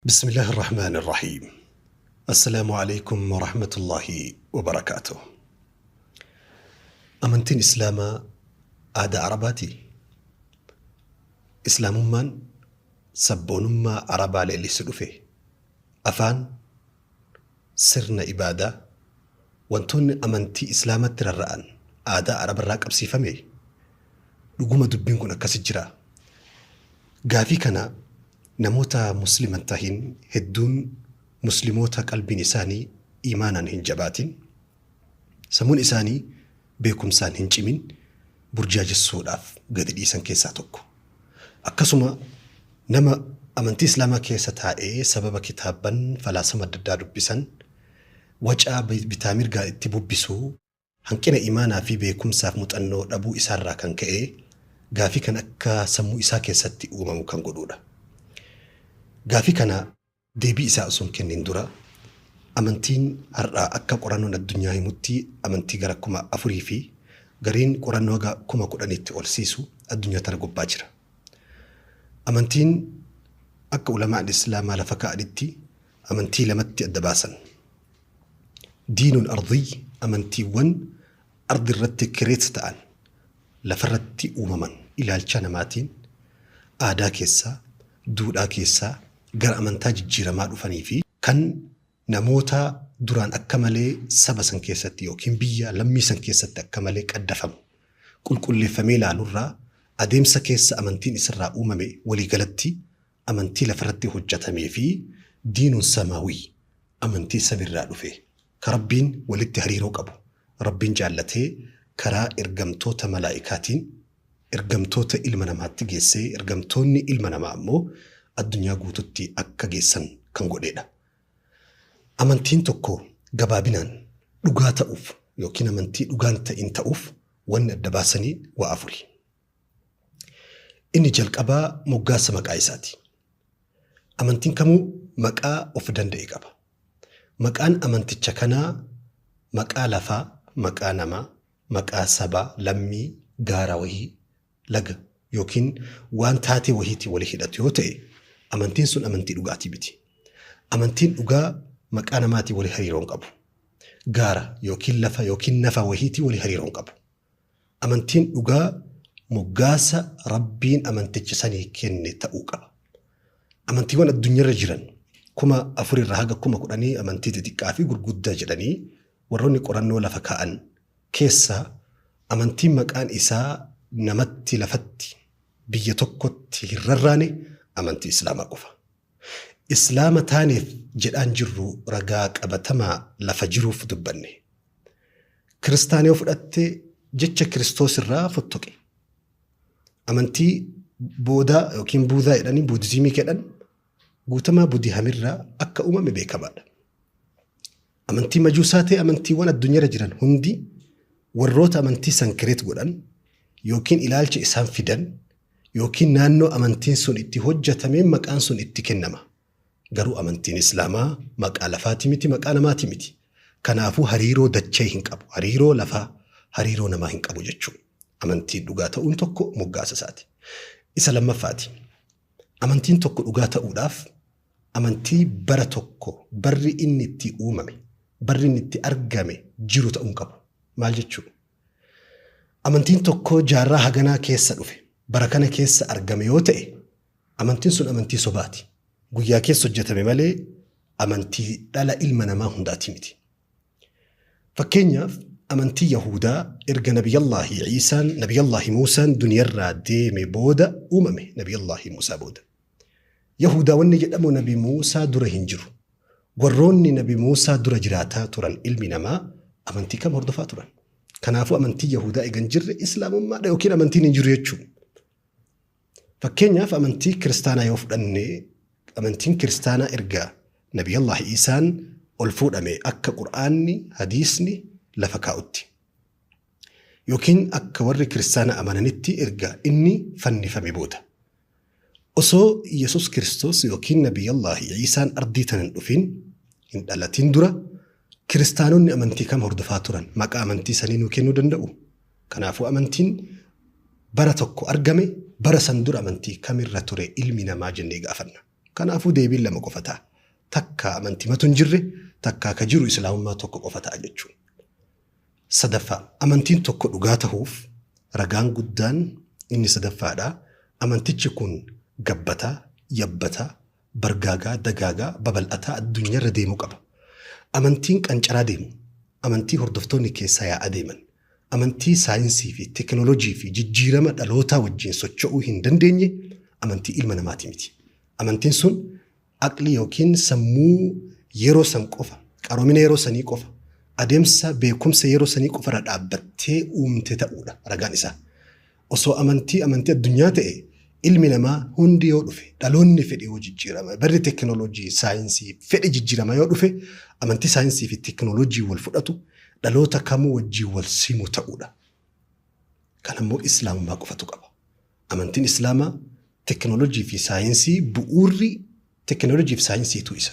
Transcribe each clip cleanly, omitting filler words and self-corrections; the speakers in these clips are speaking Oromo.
Bismillaahi Irrahmaani Irrahiim. Assalaamu Aleykum Warahmatullaahi Wabarakaatuh. Amantiin Islaamaa aadaa Arabaatii? Islaamummaan sabboonummaa Arabaa leellisu dhufe? Afaan, sirna ibaadaa, wantoonni amantii Islaamatti rarra'an aadaa Arabarraa qabsiifamee? Dhuguma dubbiin kun akkasi jiraa? Gaafii kana namoota muslima hin tahin hedduun muslimoota qalbiin isaanii iimaanaan hin jabaatin, sammuun isaanii beekumsaan hin cimin burjaajessuudhaaf gadi dhiisan keessaa tokko. Akkasuma nama amantii Islaamaa keessa taa'ee sababa kitaabban falaasama adda addaa dubbisan wacaa bitaa mirgaa itti bubbisuu Hanqina iimaanaa fi beekumsaaf muxannoo dhabuu isaarraa kan ka'e gaafii kan akka sammuu isaa keessatti uumamu kan godhuudha. Gaafii kana deebii isaa osoo hin kennin dura amantiin har'a akka qorannoon addunyaa himutti amantii gara 4000 fi gariin qorannoo haga 10,000tti ol siisu addunyaa tana gubbaa jira. Amantiin akka ulamaan Islaamaa lafa kaa'anitti amantii lamatti adda baasan. Diinun ardiy amantiiwwan ardi irratti create ta'an, lafarratti uumaman ilaalchaa namaatiin, aadaa keessaa, duudhaa keessaa gara amantaa jijjiiramaa dhufanii fi kan namoota duraan akka malee saba san keessatti yookiin biyya, lammii san keessatti akka malee qaddafamu qulqulleeffamee ilaalurraa adeemsa keessa amantiin isirraa uumame waliigalatti amantii lafarratti hojjatamee fi diinun samaawii, amantii samirraa dhufe, ka Rabbiin walitti hariiroo qabu, Rabbiin jaallatee karaa ergamtoota malaa'ikaatiin ergamtoota ilma namaatti geessee ergamtoonni ilma namaa ammoo addunyaa guututti akka geessan kan godheedha. Amantiin tokko gabaabinaan dhugaa ta'uuf yookiin amantii dhugaan ta'in ta'uuf wanni adda baasanii waa afuri. Inni jalqabaa moggaasa maqaa isaati. Amantiin kamuu maqaa of danda'e qaba. Maqaan amanticha kanaa maqaa lafaa, maqaa namaa, maqaa sabaa, lammii, gaara wahii, laga yookiin waan taatee wahiitiin wali hidhatu yoo ta'e amantiin sun amantii dhugaatii miti. Amantiin dhugaa maqaa namaatiin wali hariiroo hin qabu. Gaara yookiin lafa yookiin nafa wahiitiin wali hariiroo hin qabu. Amantiin dhugaa moggaasa Rabbiin amanticha sanii kenne ta'uu qaba. Amantiiwwan addunyarra jiran 4000 irraa haga 10,000 amantii xixiqqaa fi gurguddaa jedhanii warroonni qorannoo lafa kaa'an keessaa amantiin maqaan isaa namatti lafatti biyya tokkotti hin rarraane amantii Islaamaa qofa. Islaama taaneef jedhaan jirru ragaa qabatamaa lafa jiruuf dubbanne. Kiristaana yoo fudhatte jecha Kiristoos irraa fottoqe. Amantii boodaa yookiin buudaa jedhanii buudizimii jedhan guutamaa budihamirraa akka uumame beekamaadha. Amantii majuusaa ta'e amantiiwwan addunyaarra jiran hundi warroota amantii san kireet godhan yookiin ilaalcha isaan fidan yookiin naannoo amantiin sun itti hojjatameen maqaan sun itti kennama. Garuu amantiin Islaamaa maqaa lafaati miti, maqaa namaati miti. Kanaafuu hariiroo dachee hin qabu. Hariiroo lafaa, hariiroo namaa hin qabu jechuudha. Amantiin dhugaa ta'uun tokko moggaasa isaati. Isa lammaffaati. Amantiin tokko dhugaa ta'uudhaaf amantii bara tokko barri inni itti uumame, barri inni itti argame jiru ta'uu hin qabu. Maal jechuu? Amantiin tokko jaarraa haganaa keessa dhufe, bara kana keessa argame yoo ta'e, amantiin sun amantii sobaati. Guyyaa keessa hojjetame malee amantii dhala ilma namaa hundaati miti. Fakkeenyaaf amantii Yahuudaa erga Nabiyallaahi Iisaan, Nabiyallaahi Muusaan duniyarraa deeme booda uumame, Nabiyallaahi Muusaa booda. Yahuudaa wanni jedhamu Nabi Muusaa dura hin jiru. Warroonni Nabi Muusaa dura jiraataa turan ilmi namaa amantii kam hordofaa turan? Kanaafuu amantii Yahuudaa eega hin jirre Islaamummaadha yookiin amantiin hin jiru jechuudha. Fakkeenyaaf amantii kiristaanaa yoo fudhanne amantiin kiristaanaa erga Nabiyallaahi Iisaan ol fuudhame akka Qur'aanni, hadiisni lafa kaa'utti. Yookiin akka warri kiristaanaa amananitti erga inni fannifame booda. Osoo Yesuus Kiristoos yookiin Nabiyallaahi Iisaan ardii tana hin dhufin, hin dhalatin dura kiristaanonni amantii kam hordofaa turan? Maqaa amantii sanii nuu kennuu danda'u? Kanaafuu amantiin bara tokko argame bara san dura amantii kamirra ture ilmi namaa jennee gaafanna. Kanaafuu deebiin lama qofa ta'a. Takka amantimatu hin jirre, takkaa ka jiru islaamummaa tokko qofa ta'a jechuudha. Sadaffaa, amantiin tokko dhugaa tahuuf ragaan guddaan inni sadaffaadha. Amantichi kun gabbataa, yabbataa, bargaagaa, dagaagaa, babal'ataa addunyaarra deemuu qaba. Amantiin qancaraa deemu, amantii hordoftoonni keessaa yaa'aa deeman, amantii saayinsii fi teekinooloojii fi jijjiirama dhalootaa wajjin socho'uu hin dandeenye amantii ilma namaati miti. Amantiin sun aqlii yookiin sammuu yeroo san qofa, qaroomina yeroo sanii qofa, adeemsa beekumsa yeroo sanii qofarra dhaabbattee uumte ta'uudha ragaan isaa. Osoo amantii addunyaa ta'e ilmi namaa hundi yoo dhufe, dhaloonni fedhe yoo jijjiirama, barri teekinooloojii, saayinsii fedhe jijjiirama yoo dhufe, amantii saayinsii fi teekinooloojii wal fudhatu dhaloota kamuu wajjin wal simu ta'uudha. Kan ammoo islaamummaa qofatu qaba. Amantiin islaamaa teekinooloojii fi saayinsii bu'uurri teekinooloojii fi saayinsiitu isa.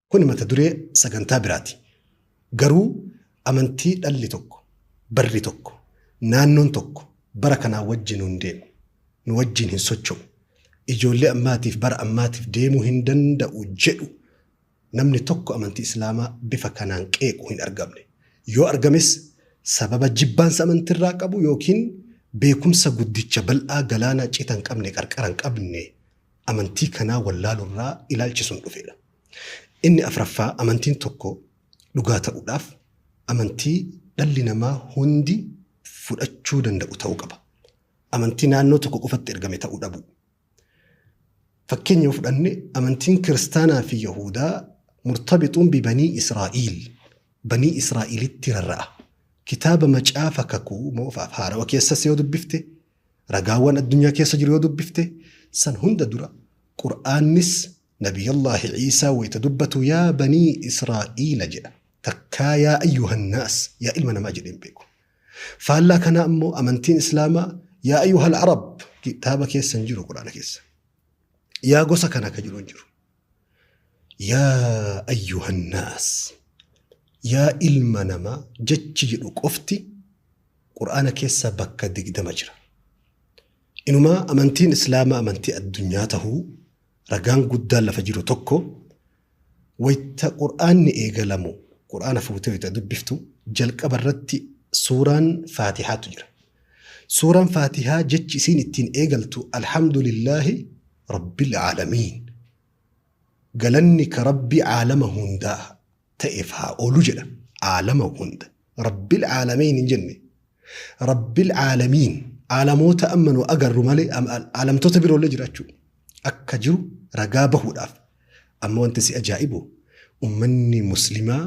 Kun mata duree sagantaa biraati. Garuu amantii dhalli tokko, barri tokko, naannoon tokko bara kanaa wajjin hin deemu, nu wajjin hin socho'u, ijoollee ammaatiif bara ammaatiif deemuu hin danda'u jedhu namni tokko amantii islaamaa bifa kanaan qeequ hin argamne. Yoo argames sababa jibbaansa amantirraa qabu yookiin beekumsa guddicha bal'aa galaana cita hin qabne qarqara hin qabne amantii kanaa wallaalurraa ilaalchi sun dhufedha. Inni afraffaa, amantiin tokko dhugaa ta'uudhaaf amantii dhalli namaa hundi fudhachuu danda'u ta'uu qaba. Amantii naannoo tokko qofatti ergame ta'uu dhabu. Fakkeenya yoo fudhanne amantiin kiristaanaa fi Yahudaa murtabixuun bi banii Israa'iil, banii Israa'iilitti rarra'a. Kitaaba macaafa kakuu moofaaf haarawa keessas yoo dubbifte, ragaawwan addunyaa keessa jiru yoo dubbifte, san hunda dura Qur'aannis Nabiyallaahi Iisaa wayita dubbatu yaa banii Israa'iila jedha. Takkaa yaa ayyuhannaas, yaa ilma namaa jedhee hin beeku. Faallaa kanaa ammoo amantiin Islaamaa yaa ayyuhal Arab kitaaba keessa hin jiru Qur'aana keessa. Yaa gosa kana ka jiru hin jiru. Yaa ayyuhannaas, yaa ilma namaa jechi jedhu qofti Qur'aana keessa bakka 20 jira. Inumaa amantiin Islaamaa amantii addunyaa tahuu ragaan guddaan lafa jiru tokko wayta Qur'aanni eegalamu Qur'aana fuutee wayta dubbiftu jalqaba irratti suuraan Faatihaatu jira. Suuraan Faatihaa jechi isiin ittiin eegaltu Alhamdulillaahi Rabbil Aalamiin. Galanni ka Rabbi aalama hundaa ta'eef haa oolu jedha. Aalama hunda. Rabbil Aalamiin hin jenne. Rabbil Aalamiin aalamoota amma nu agarru malee aalamtoota biroollee jiraachuu akka jiru ragaa bahuudhaaf. Amma wanti si ajaa'ibu ummanni muslimaa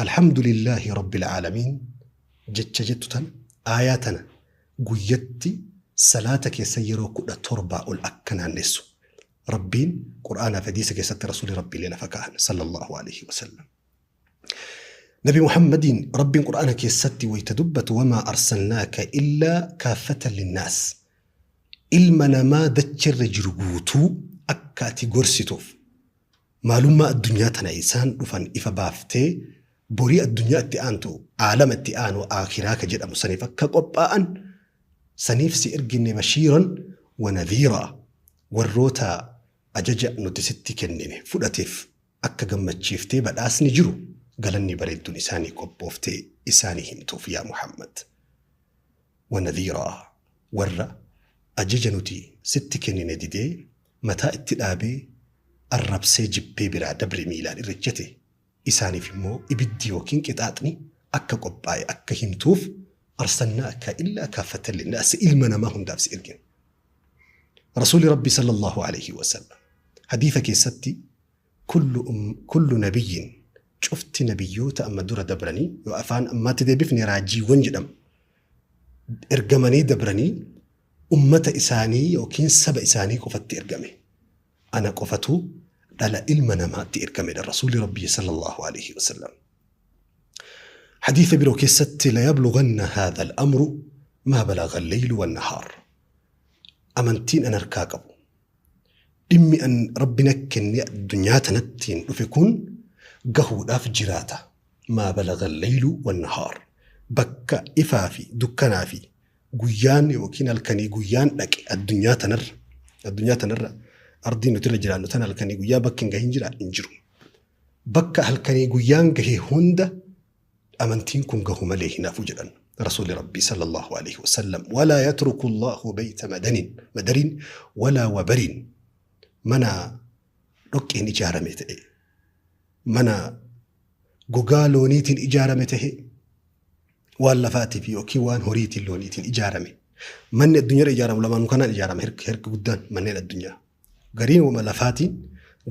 Alhamdulillaahi Rabbil Aalamiin jecha jettu tana aayaa tana guyyatti salaata keessa yeroo 17 ol akka naannessu Rabbiin Qur'aanaa fi hadiisa keessatti Rasuulli Rabbiilee lafa kaa'an sallallahu alaihi wasallam. Nabi Muhammadiin Rabbiin Qur'aana keessatti wayita dubbatu wamaa arsalnaaka illaa kaaffatan linnaas. Ilma namaa dachirra jiru guutuu akka ati gorsituuf maalummaa addunyaa tana isaan dhufan ifa baaftee borii addunyaa itti aantu aalama itti aanu aakiraa ka jedhamu saniif akka qophaa'an saniif si ergine bashiiran wa nadhiiraa warroota ajaja nuti sitti kennine fudhateef akka gammachiiftee badhaasni jiru galanni bareedduun isaanii qophooftee isaanii himtuuf yaa Muhammad. Wa nadhiiraa warra ajaja nuti sitti kennine didee mataa itti dhaabee arrabsee jibbee biraa dabre miilaan irra ejjete isaaniif immoo ibiddi yookiin qixaaxni akka qophaa'e akka himtuuf arsalnaaka illaa kaaffatan linnaas ilma namaa hundaaf si ergine. Rasuulli Rabbi sallallahu alaihi wasallam hadiisa keessatti kullu nabiyyin cufti nabiyyoota amma dura dabranii yoo afaan ammaatti deebifne raajiiwwan jedhamu ergamanii dabranii ummata isaanii yookiin saba isaanii qofatti ergame. Ana qofatu dhala ilma namaatti ergamedha Rasuulli Rabbi sallallahu alaihi wasallam. Hadiisa biroo keessatti layablughanna haadha al-amru maa balagha al-leylu wan-nahaar. Amantiin an harkaa qabu dhimmi an Rabbi na kenne addunyaa tanattiin dhufe kun gahuudhaaf jiraata. Maa balagha al-leylu wan-nahaar. Bakka ifaa fi dukkanaa fi guyyaan yookiin halkanii guyyaan dhaqe addunyaa tanarra Ardiin nuti irra jiraannu tan halkanii guyyaa bakki hin gahin jira hin jiru. Bakka halkanii guyyaan gahe hunda amantiin kun gahu malee hin hafu jedhan Rasuulli Rabbii sallallahu alaihi wasallam. Walaa yatruku Allahu bayta madanin madarin walaa wabarin, mana dhoqqeen ijaarame ta'e, mana gogaa looniitiin ijaarame ta'e, waan lafaatiif yookiin waan horiitiin looniitiin ijaarame. Manni addunyaarra ijaaramu lamaanuu kanaan ijaarama harki guddaan manneen addunyaa. Gariin wama lafaatiin,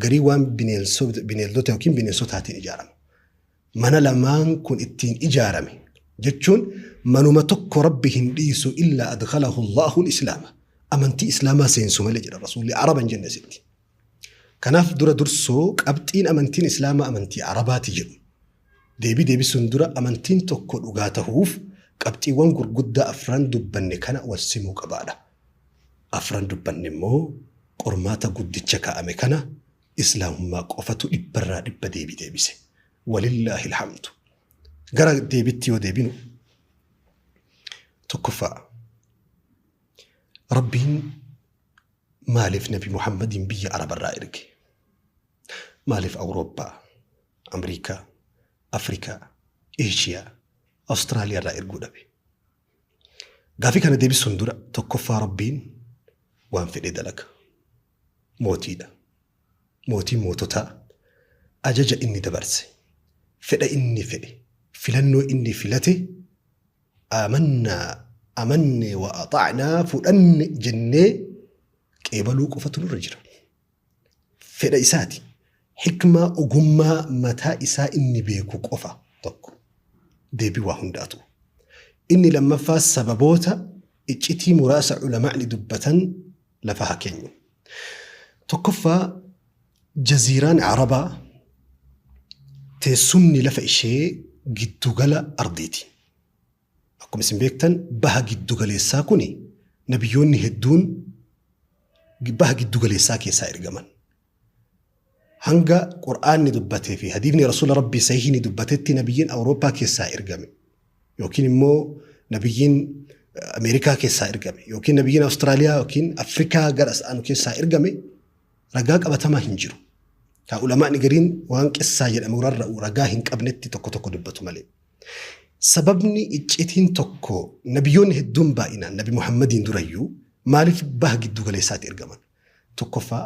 garii waan bineeldota yookiin bineensotaatiin ijaarama. Mana lamaan kun ittiin ijaarame jechuun manuma tokko Rabbi hin dhiisu illaa adkhalahu Allahu islaama. Amantii islaamaa seensu malee jedha Rasuulli, Araba hin jenne sitti. Kanaaf dura dursoo qabxiin amantiin islaamaa amantii Arabaati jedhu deebii deebisuun dura amantiin tokko dhugaa tahuuf qabxiiwwan gurguddaa afran dubbanne kana wal simuu qabaadha. Afran dubbanne immoo qormaata guddicha kaa'ame kana Islaamummaa qofatu dhibbarraa dhibba deebii deebise. Walillaahi alhamdu. Gara deebitti yoo deebinu, tokkoffaa, Rabbiin maaliif Nabi Muhammadiin biyya Arabarraa erge? Maaliif Awurooppaa, Ameerikaa, Afrikaa, Eeshiyaa, Awustiraaliyaa irraa erguu dhabe? Gaafii kana deebisuun dura tokkoffaa Rabbiin waan fedhe dalaga. Mootiidha. Mootiin moototaa ajaja inni dabarse, fedha inni fedhe, filannoo inni filate aamannaa, amanne, wa axa'naa, fudhanne jennee qeebaluu qofatu nurra jira. Fedha isaati. Hikmaa, ogummaa mataa isaa inni beeku qofa tokko. Deebii waa hundaatu. Inni lammaffaa sababoota iccitii muraasa ulamaa'ni dubbatan lafa haa keenyu. Tokkoffaa, jaziiraan Arabaa teessumni lafa ishee giddugala ardiiti. Akkuma isin beektan baha giddugaleessaa kuni nabiyyoonni hedduun baha giddugaleessaa keessaa ergaman. Hanga Qur'aanni dubbatee fi hadiifni Rasuula Rabbii sahiihni dubbatetti nabiyyiin Awurooppaa keessaa ergame yookiin immoo nabiyyiin Ameerikaa keessaa ergame yookiin nabiyyiin Awustiraaliyaa yookiin Afrikaa gara as aanu keessaa ergame ragaa qabatamaa hin jiru. Kaa ulamaa'ni gariin waan qissaa jedhamu rarra'u ragaa hin qabnetti tokko tokko dubbatu malee. Sababni iccitiin tokko nabiyyoonni hedduun baay'inaan Nabi Muhammadiin durayyuu maaliif baha giddu galeessaatti ergaman? Tokkoffaa,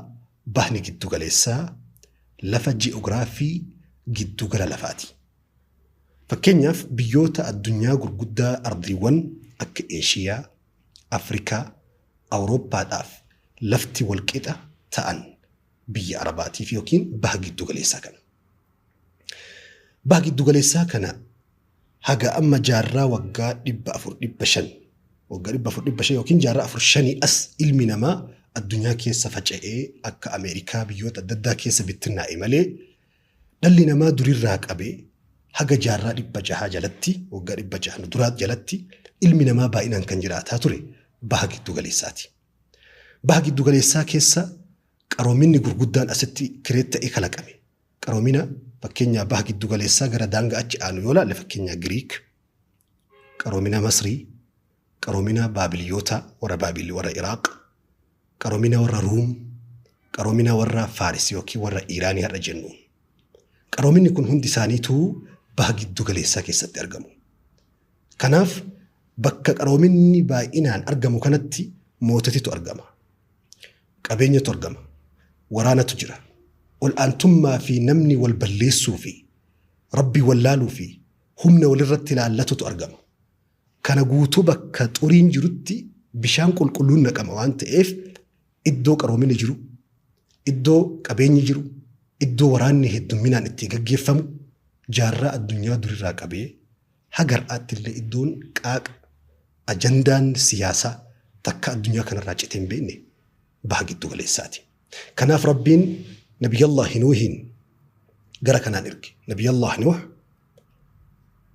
bahni giddu galeessaa lafa ji'oogiraafii giddu gala lafaati. Fakkeenyaaf biyyoota addunyaa gurguddaa ardiiwwan akka Eeshiyaa, Afrikaa, Awurooppaadhaaf lafti walqixa ta'an biyya Arabaatiif yookiin baha giddu galeessaa kana. Baha giddu galeessaa kana haga amma jaarraa waggaa 400 500, waggaa 400 500 yookiin jaarraa afur shanii as ilmi namaa addunyaa keessa faca'ee akka Ameerikaa biyyoota adda addaa keessa bittinnaa'e malee dhalli namaa durirraa qabee haga jaarraa 600 jalatti, waggaa 600 nu duraa jalatti ilmi namaa baay'inaan kan jiraataa ture baha giddu galeessaati. Baha giddu galeessaa keessa qaroominni gurguddaan asitti kireet ta'ee kalaqame. Qaroomina fakkeenyaa baha giddu galeessaa gara daangaa achi aanu yoo laalle, fakkeenyaa Giriik, qaroomina Masrii, qaroomina Baabiliyootaa warra Baabil warra Iraaq, qaroomina warra Ruum, qaroomina warra Faaris yookiin warra Iiraanii har'a jennuun. Qaroominni kun hundi isaaniituu baha giddu galeessaa keessatti argamu. Kanaaf bakka qaroominni baay'inaan argamu kanatti moototitu argama. Qabeenyatu argama. Waraanatu jira. Ol'aantummaa fi namni wal balleessuu fi Rabbii wallaaluu fi humna walirratti ilaallatutu argama. Kana guutuu bakka xuriin jirutti bishaan qulqulluun naqama waan ta'eef iddoo qaroominni jiru, iddoo qabeenyi jiru, iddoo waraanni heddumminaan itti gaggeeffamu jaarraa addunyaa durirraa qabee haga har'aatti illee iddoon qaaqa ajandaan siyaasaa takka addunyaa kanarraa citee hin beekne baha giddu galeessaati. Kanaaf Rabbiin Nabiyyallaahi Nuuhiin gara kanaan erge. Nabiyyallaahi Nuuh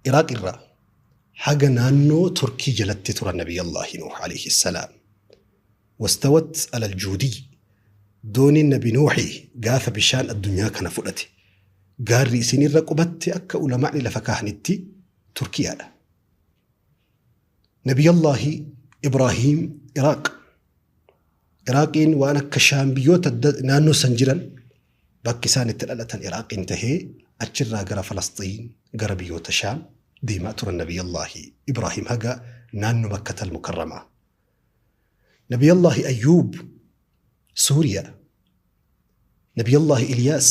Iraaq irraa haga naannoo Turkii jalatti turan Nabiyyallaahi Nuuh alayhi salaam. Wastawat alal juudiy, dooniin Nabi Nuuhi gaafa bishaan addunyaa kana fudhate gaarri isin irra qubatte akka ulamaa'ni lafa kaahanitti Turkiyaadha. Nabiyyallaahi Ibraahiim Iraaq. Iraaqiin waan akka Shaam biyyoota naannoo san jiran bakki isaan itti dhalatan Iraaqiin tahee achirraa gara Falasxiin gara biyyoota Shaam deemaa turan Nabiyallaahi Ibraahim haga naannoo Makkatal Mukarramaa. Nabiyallaahi Ayyuub Suuriyaa. Nabiyallaahi Iliyaas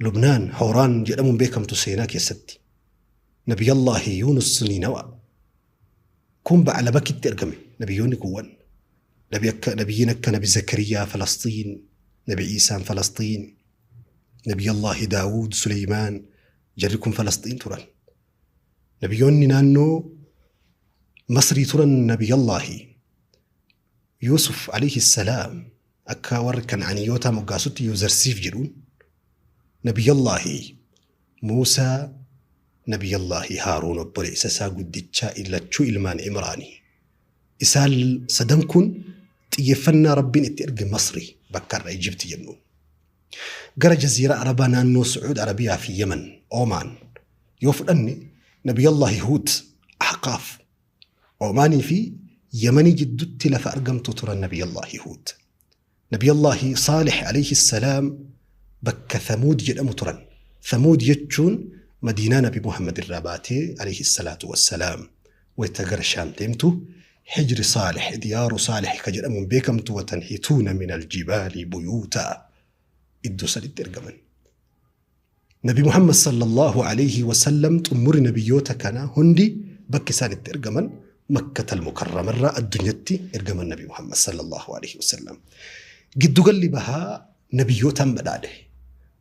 Lubnaan Hooraan jedhamuun beekamtu seenaa keessatti. Nabiyallaahi Yuunus Niinawaa. Kun Ba'alabakitti argame nabiyyoonni kuuwwan. Nabi akka nabiyyiin akka Nabi Zakariyaa Falasxiin, Nabi Iisaan Falasxiin, Nabiyallaahi Daawud Suleymaan jarri kun Falasxiin turan. Nabiyyoonni naannoo Masrii turan Nabiyallaahi Yuusuf alayhi salaam akka warri Kan'aaniyyootaa moggaasutti Yuuzarsiif jedhuun, Nabiyallaahi Muusaa, Nabiyallaahi Haaruun obboleessa isaa guddichaa lachuu ilmaan Imraani. Isaan sadan kun xiyyeeffannaa Rabbiin itti erge Masri bakka har'a Ijipti jennuun. Gara Jaziiraa Arabaa naannoo Su'uud Arabiyaa fi Yemen, Oomaan yoo fudhanne Nabiyallaahi Huud, Ahqaaf, Oomaanii fi Yamanii jiddutti lafa argamtu turan Nabiyallaahi Huud. Nabiyallaahi Saalih alayhi salaam bakka Thamuud jedhamu turan. Thamuud jechuun Madiinaa Nabi Muhammad irraa baatee alayhi salaatu wassalaam wayta gara Shaam deemtu Hijri Saalih, Diyaaru Saalih ka jedhamuun beekamtu watanhituuna minal jibaali buyuutaa iddoo sanitti ergaman. Nabi Muhammad sallallahu alayhi wa sallam xumurri nabiyyoota kanaa hundi bakki isaan itti ergaman Makkatal Mukarramarraa addunyatti ergaman Nabi Muhammad sallallahu alayhi wa sallam. Giddugalli bahaa nabiyyootaan badhaadhe.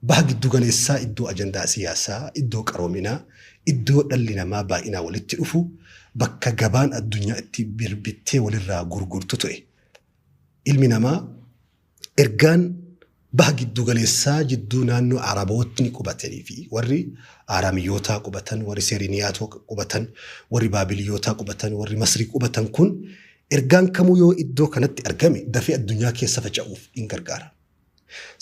Baha giddugaleessaa iddoo ajandaa siyaasaa, iddoo qaroominaa, iddoo dhalli namaa baay'inaan walitti dhufu, bakka gabaan addunyaa itti birbittee walirraa gurgurtu ture. Ilmi namaa ergaan baha giddugaleessaa jidduu naannoo Arabootni qubatanii fi warri Aaraamiyyootaa qubatan, warri Seeriniyaatoo qubatan, warri Baabiliyootaa qubatan, warri Masrii qubatan kun ergaan kamuu yoo iddoo kanatti argame dafee addunyaa keessa faca'uuf in gargaara.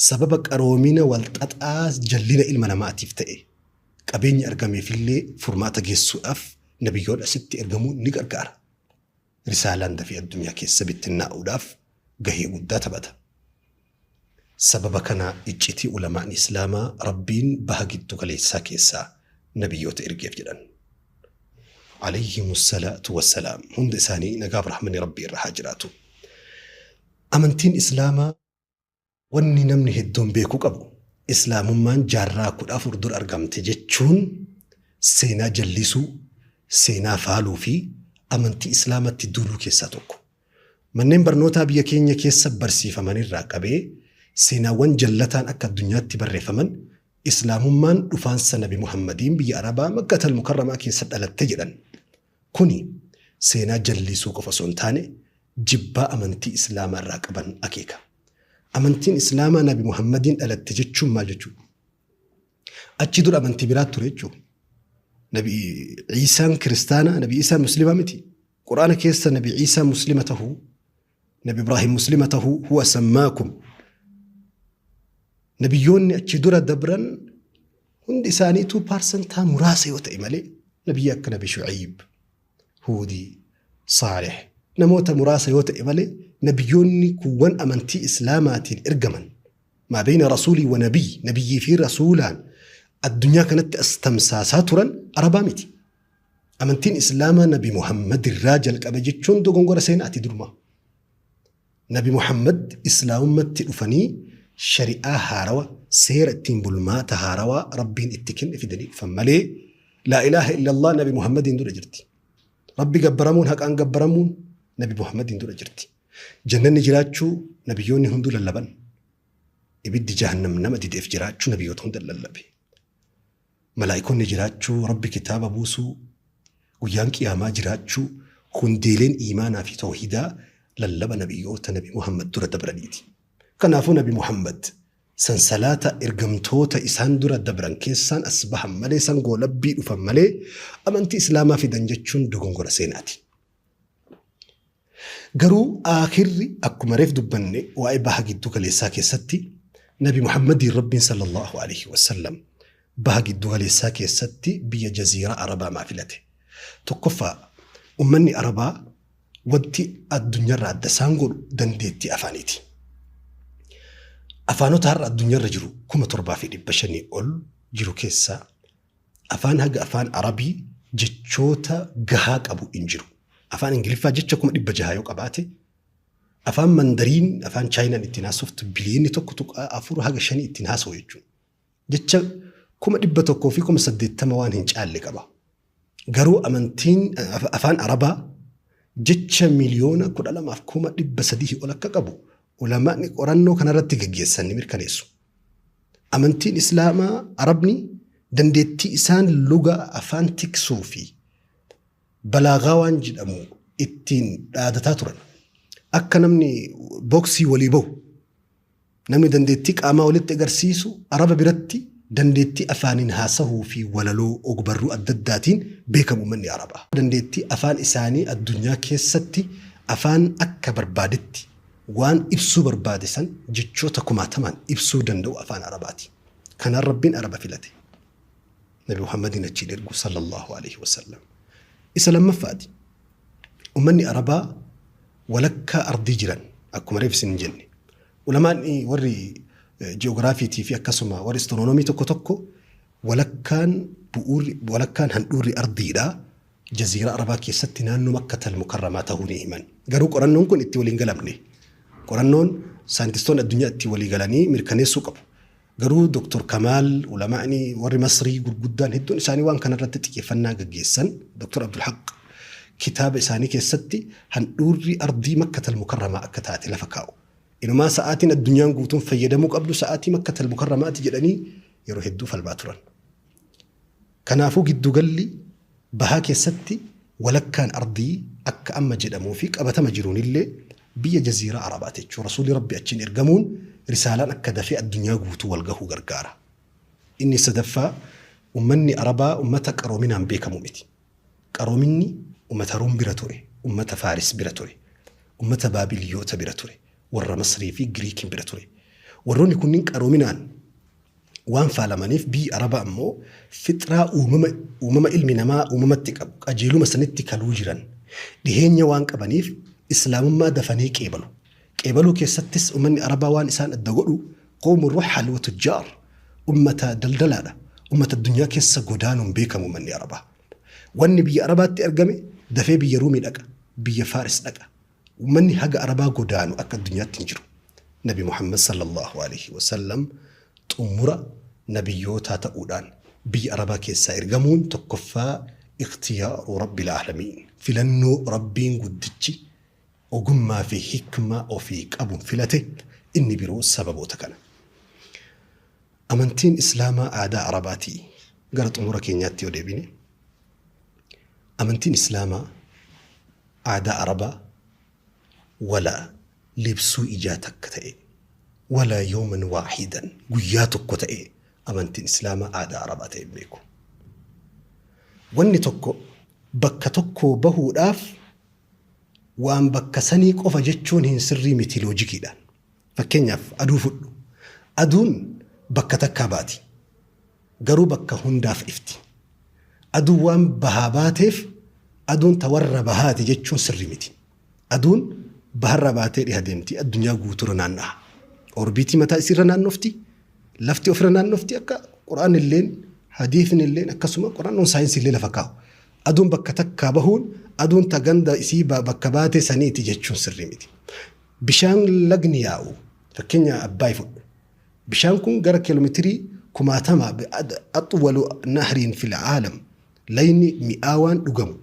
Sababa qaroomina walxaxaa jallina ilma namaatiif ta'e qabeenya argameefillee furmaata geessuudhaaf nabiyyoon asitti ergamuun ni gargaara. Risaalaan dafee addunyaa keessa bittinnaa'uudhaaf gahee guddaa taphata. Sababa kana iccitii ulamaan Islaamaa Rabbiin baha giddu galeessaa keessaa nabiyyoota ergeef jedhan. Alayhimu salaatu wassalaam. Hunda isaanii nagaaf rahmanni Rabbii irra haa jiraatu. Amantiin Islaamaa Wanni namni hedduun beekuu qabu Islaamummaan jaarraa 14 dura argamte jechuun seenaa jallisuu, seenaa faaluu fi amantii Islaamatti duuluu keessaa tokko. Manneen barnootaa biyya keenya keessa barsiifaman irraa qabee seenaawwan jallataan akka addunyaatti barreeffaman Islaamummaan dhufaansa Nabi Muhammadiin biyya Arabaa Makkatal Mukarramaa keessa dhalatte jedhan. Kuni seenaa jallisuu qofa osoo hin taane jibbaa amantii Islaamaa irraa qaban akeeka. Amantiin Islaamaa Nabi Muhammadiin dhalatte jechuun maal jechuudha? Achi dura amantii biraa ture jechuudha. Nabi Iisaan kiristaana, Nabi Iisaan muslima miti. Qur'aana keessa Nabi Iisaan muslima tahuu, Nabi Ibraahim muslima tahuu, huwa sammaakum. Nabiyyoonni achi dura dabran hundi isaaniituu paarsantaa muraasa yoo ta'e malee nabiyyi akka Nabi Shu'ayib, Huudii, Saalih namoota muraasa yoo ta'e malee nabiyyoonni kuuwwan amantii Islaamaatiin ergaman maa beeyna rasuulii wa nabiy nabiyyii fi rasuulaan addunyaa kanatti as tamsaasaa turan Arabaa miti. Amantiin Islaamaa Nabi Muhammad irraa jalqabe jechuun dogongora seenaati durumaa. Nabi Muhammad Islaamummatti dhufanii shari'aa haarawa, seera ittiin bulmaata haarawaa Rabbiin itti kenne fidanii dhufan malee laa ilaaha illallah Nabi Muhammadiin dura jirti. Rabbi gabbaramuun haqaan gabbaramuun Nabi Muhammadiin dura jirti. Jannanni jiraachuu nabiyyoonni hunduu lallaban. Ibiddi jahannam nama dideef jiraachuu nabiyyoota hunda lallabe. Malaa'ikonni jiraachuu, Rabbi kitaaba buusuu, guyyaan qiyaamaa jiraachuu, hundeeleen iimaanaa fi tawhiidaa lallaba nabiyyoota Nabi Muhammad dura dabraniiti. Kanaafuu Nabi Muhammad sansalaata ergamtoota isaan dura dabran keessaan as bahan malee san goolabbii dhufan malee amantii Islaamaa fidan jechuun dogongora seenaati. Garuu aakhirri akkuma reef dubbanne waa'ee baha giddu galeessaa keessatti Nabi Muhammadiin Rabbiin sallallahu alaihi wasallam baha giddu galeessaa keessatti biyya jaziiraa Arabaa maa filate? Tokkoffaa ummanni Arabaa Wanti addunyaarraa adda isaan godhu dandeettii afaaniiti. Afaanota har'a addunyaarra jiru 7500 ol jiru keessaa afaan haga afaan Arabii jechoota gahaa qabu hin jiru. Afaan Ingiliffaa jecha 600,000 yoo qabaate, afaan Mandariin, afaan Chaayinaan ittiin haasoftu biliyoonni 1.4 haga 5 ittiin haasa'u jechuudha. Jecha 180,000 waan hin caalle qaba. Garuu amantiin afaan Arabaa jecha 12,300,000 ol akka qabu ulamaa'ni qorannoo kanarratti gaggeessan ni mirkaneessu. Amantiin Islaamaa Arabni dandeettii isaan luga afaan tiksuu fi balaagaa waan jedhamu ittiin dhaadataa turan. Akka namni boksii walii bahu, namni dandeettii qaamaa walitti agarsiisu, Araba biratti dandeettii afaaniin haasahuu fi walaloo ogbarruu adda addaatiin beekamu uummanni Arabaa. Dandeettii afaan isaanii addunyaa keessatti afaan akka barbaadetti waan ibsuu barbaade san jechoota kumaatamaan ibsuu danda'u afaan Arabaati. Kanaan Rabbiin Araba filate. Nabi Muhammadiin achiin ergu sallallahu alaihi wasallam. Isa lammaffaati. Ummanni Arabaa walakkaa ardii jiran akkuma reef isin jenne. Ulamaan warri ji'oogiraafiitii fi akkasuma warri istiroonoomii tokko tokko walakkaan bu'uurri walakkaan handhuurri ardiidha jaziiraa Arabaa keessatti naannoo Makkatal Mukarramaa ta'uu ni himan. Garuu qorannoon kun itti waliin galamne. Qorannoon saayintistoonni addunyaa itti walii galanii mirkaneessuu qabu. Garuu Dr. Kamaal, ulamaa'ni warri Masrii gurguddaan hedduun isaanii waan kanarratti xiyyeeffannaa gaggeessan. Dr. Abdul Haq kitaaba isaanii keessatti handhuurri ardii Makkatal Mukarramaa akka taate lafa kaa'u. Inumaa sa'aatiin addunyaan guutuun fayyadamuu qabdu sa'aatii Makkatal Mukarramaati jedhanii yeroo hedduu falmaa turan. Kanaafuu giddugalli bahaa keessatti walakkaan ardii akka amma jedhamuu fi qabatama jiruunillee biyya jaziiraa Arabaati jechuudha. Rasuulli Rabbi achiin ergamuun risaalaan akka dafee addunyaa guutuu wal gahuu gargaara. Inni sadaffaa, ummanni Arabaa ummata qaroominaan beekamu miti. Qaroominni ummata Ruum bira ture, ummata Faaris bira ture, ummata Baabiliyoota bira ture, warra Masrii fi Giriikiin bira ture. Warroonni kunniin qaroominaan waan faalamaniif, biyyi Arabaa ammoo fixraa uumama uumama ilmi namaa uumamatti qabu qajeeluma sanitti kaluu jiran dhiheenya waan qabaniif Islaamummaa dafanii qeebalu. Qeebaluu keessattis ummanni Arabaa waan isaan adda godhu qawmu ruhal wa tujjaar, ummata daldalaadha. Ummata addunyaa keessa godaanuun beekamu ummanni Arabaa. Wanni biyya Arabaatti argame dafee biyya Ruumii dhaqa, biyya Faaris dhaqa. Ummanni haga Arabaa godaanu akka addunyaatti hin jiru. Nabi Muhammad sallallahu alaihi wasallam xumura nabiyyootaa ta'uudhaan biyya Arabaa keessaa ergamuun tokkoffaa ikhtiyaaru Rabbil aalamiin, filannoo Rabbiin guddichi ogummaa fi hikmaa ofii qabuun filate, inni biroo sababoota kana. Amantiin Islaamaa aadaa Arabaatii? Gara xumura keenyaatti yoo deebine, amantiin Islaamaa aadaa Arabaa wala libsuu ijaa takka ta'e, wala yooman waahidan, guyyaa tokko ta'e amantiin Islaamaa aadaa Arabaa ta'e hin beeku. Wanni tokko bakka tokkoo bahuudhaaf waan bakka sanii qofa jechuun hin sirrii miti loojikiidhaan. Fakkeenyaaf aduu fudhu. Aduun bakka takkaa baati. Garuu bakka hundaaf ifti. Aduun waan bahaa baateef aduun ta warra bahaati jechuun sirrii miti. Aduun baharraa baatee dhiha deemti, addunyaa guutuurra naanna'a. Orbiitii mataa isiirra naannofti, lafti ofirra naannofti, akka Qur'aanni illeen hadiisni illeen akkasuma qorannoon saayinsii illee lafa kaa'u. Aduun bakka takkaa bahuun aduun ta ganda isii bakka baatee saniiti jechuun sirrii miti. Bishaan lagni yaa'u, fakkeenya Abbaay fudhu. Bishaan kun gara kiiloomeetirii kumaatama, axwalu nahriin fil aalam, layni mi'aawaan dhugamu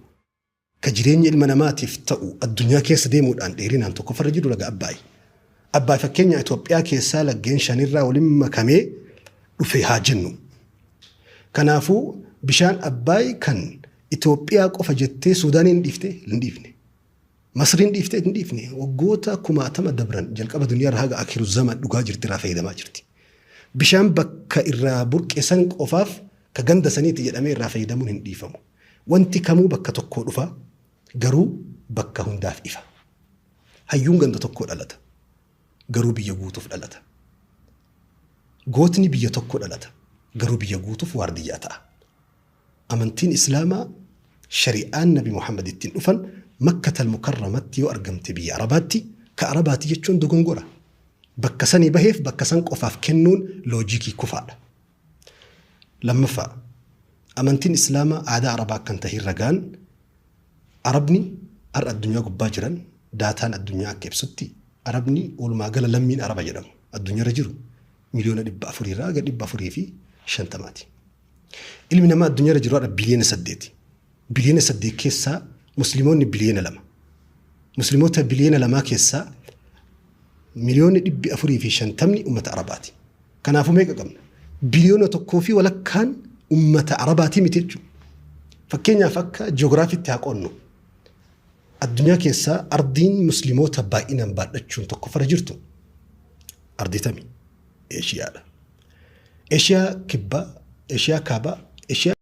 ka jireenya ilma namaatiif ta'u addunyaa keessa deemuudhaan dheerinaan tokkoffarra jiru laga Abbaay. Abbaay fakkeenya Itoophiyaa keessaa laggeen shanirraa waliin makamee dhufe haa jennu. Kanaafuu bishaan Abbaay kan Itoophiyaa qofa jettee Suudaaniin dhiifte hin dhiifne. Masriin dhiiftee hin dhiifne. Waggoota kumaatama dabran jalqaba duniyaa irraa haga akhiru zaman dhugaa jirti, irraa fayyadamaa jirti. Bishaan bakka irraa burqe san qofaaf ka ganda saniiti jedhamee irraa fayyadamuun hin dhiifamu. Wanti kamuu bakka tokkoo dhufa, garuu bakka hundaaf ifa. Hayyuun ganda tokkoo dhalata, garuu biyya guutuuf dhalata. Gootni biyya tokko dhalata, garuu biyya guutuuf waardiyyaa ta'a. Amantiin Islaamaa, shari'aan Nabi Muhammad ittiin dhufan Makkatal Mukarramatti yoo argamte biyya Arabaatti ka Arabaati jechuun dogongora. Bakka sanii baheef bakka san qofaaf kennuun loojikii kufaadha. Lammaffaa, amantiin Islaamaa aadaa Arabaa akka hin tahin ragaan Arabni har'a addunyaa gubbaa jiran daataan addunyaa akka ibsutti Arabni walumaa gala lammiin Araba jedhamu addunyaarra jiru miliyoona 400 irraa haga 450ti. Ilmi namaa addunyaarra jiru har'a biliyoona 8. Biliyoona 8 keessaa Muslimoonni biliyoona 2. Muslimoota biliyoona 2 keessaa miliyoonni 450ni ummata Arabaati. Kanaafuu meeqa qabna? Biliyoona tokkoo fi walakkaan ummata Arabaatii miti jechuudha. Fakkeenyaaf akka ji'oogiraafiitti haa qoodnu. Addunyaa keessaa ardiin muslimoota baay'inaan baadhachuun tokkoffarra jirtu ardii tami? Eeshiyaadha. Eeshiyaa kibbaa, Eeshiyaa kaabaa, Eeshiyaa.